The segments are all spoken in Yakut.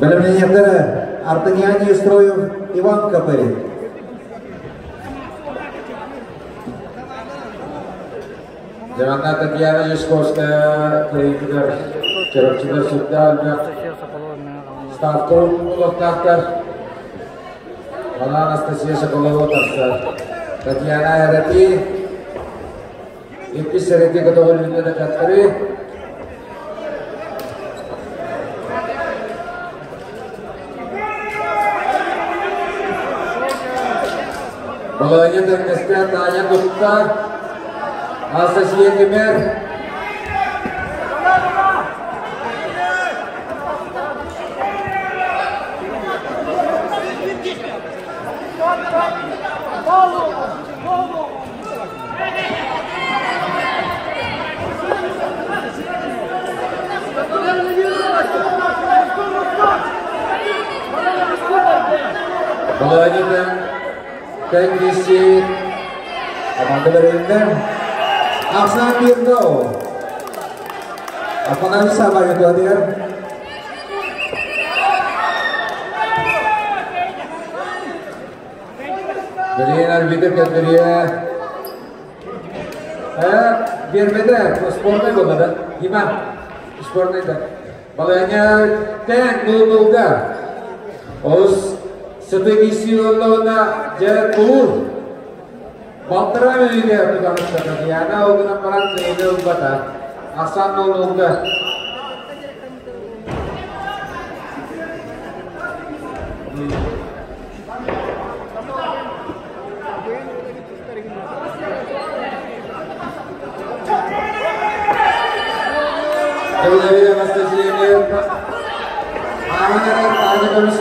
Бэлэмнэниэхтэрэ Артыньян Нестроев, Иван Копырин. Дьаһанна Татьяна Яшковская кыайыытыгар чурапчылар сүрдээх элбэх ставка олохтоохтор. Онон Анастасия Соколова тахсар. Татьяна Эрати иккис сэрэти көтөҕүлүннэ да каттары. Баланя тэҥнэстэ Таня тутта. Анастасия Кемер. Баланя тэҥнэсти Команда бэрилиннэ. Ахсаан Бирнов. Афанасий Сабаев туһатыгар. Билигин арбитр көрдөрүө. Биэрбэтэ, спорнай буолла да. Дима, спорнай да. Баланя тэҥ нул-нулга. Олус сытыы киирсии буолла дьэ тулуур. Балтараа мүнүүтэ тутан Татьяна ол гынан баран кыайыыны ылбата. Ахсаан нул-нулга.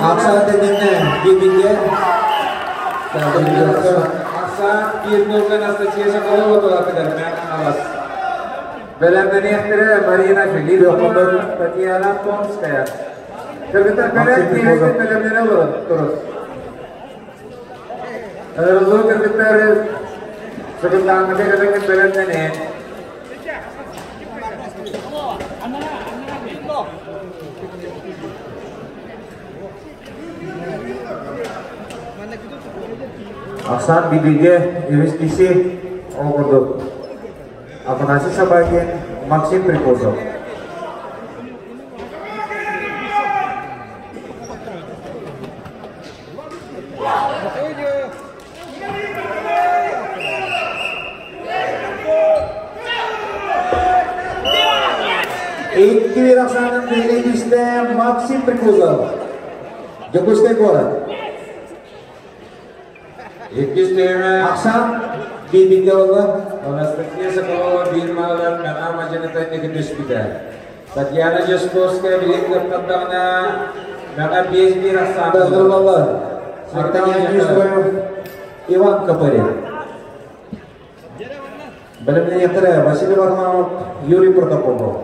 Ахсаан тэниннэ бииргэ. Ахсаан биир нолга Анастасия Соколова туратыгар Мэҥэ Бэлэмнэниэхтэрэ Марина Филиппова, Татьяна Томская. Кыргыттар кэлэн киирэн бэлэмнэнэ олорон турус. Ыҥырыллыбыт кыргыттар сыкындаанныга кэлэҥҥин бэлэмнэнин. Ахсаан бииргэ үһүс киһи ол курдук Афанасий Собакин, Максим Прикозов. Икки ахсаанын бэлиэтистэ Максим Прикузов. Дьокуускай куорат. Иккис түһүмэ Ахсаан бииргэ буолла. Анастасия Соколова биир маалар Мэҥэ мадьыныта инники түспүтэ. Татьяна Дьячковская билигин кыттардаҕына Мэҥэ 5-1 ахсаан Ыҥырыллаллар. Артемий Нестеров, Иван Копырин. Бэлэмнэниэхтэрэ Василий Варламов, Юрий Протопопов.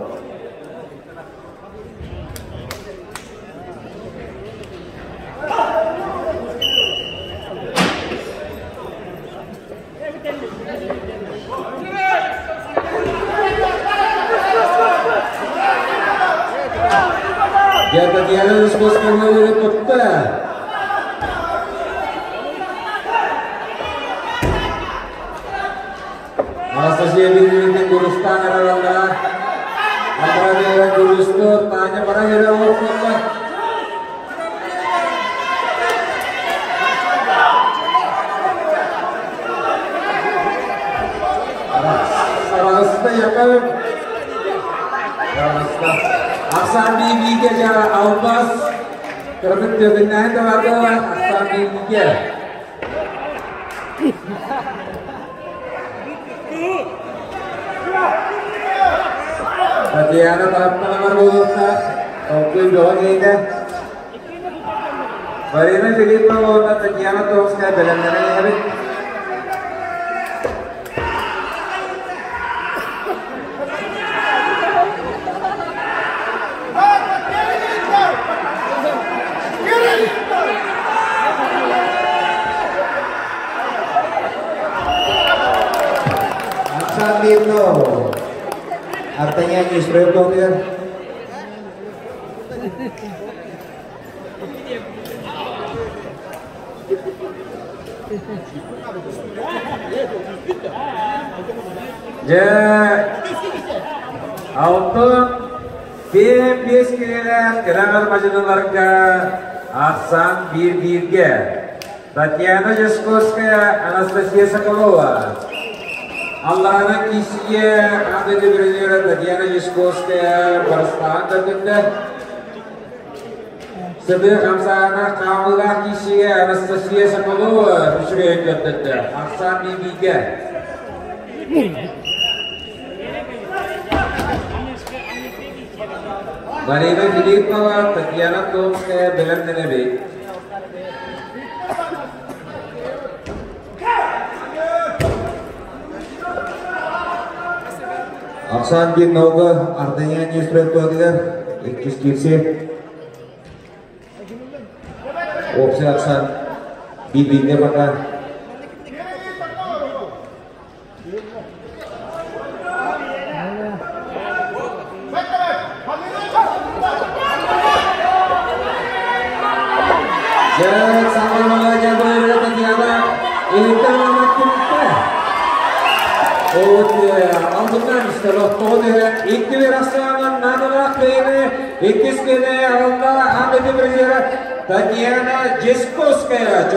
Дьэ, Татьяна Дьячковская тутта. Анастасия Вильевна Гурустан араллара. Андра Гурусту, Таня Барагера олохтоллор. Араҕыста Яков. Араҕыста. Ахсаан бииргэ дьара албас. Кыргыт төгүннэһэн да бардылар. Ахсаан бииргэ. Татьяна тапталыгар буолуохтаах, толкуй бөҕө киһитэ. Марина Филиппова уонна Татьяна Томская бэлэмнэнэн иһэбит. Ахсаан Мирнов. Артаньян Нестеров. Дьэ, алтын биэс киһилээх кыраҕар мадьыныларга ахсаан биир-бииргэ. Татьяна Дьячковская, Анастасия Соколова. Алларана киисийэ аан дойду бүрүнүөрэ Татьяна Дьячковская барыстаан көрдүктэ. Сытыы хамсаана хаамыылаах киисийэ Анастасия Соколова үчүгэйин көрдөрдө. Ахсаан биир-бииргэ. Марина Филиппова, Татьяна Томская бэлэмнэнэбит. Ахсаан биир наука Ардыйа Нестрой иккис киирси. Уопсай ахсаан биир-бииргэ пока. Иккис кини алла Татьяна Дьячковская.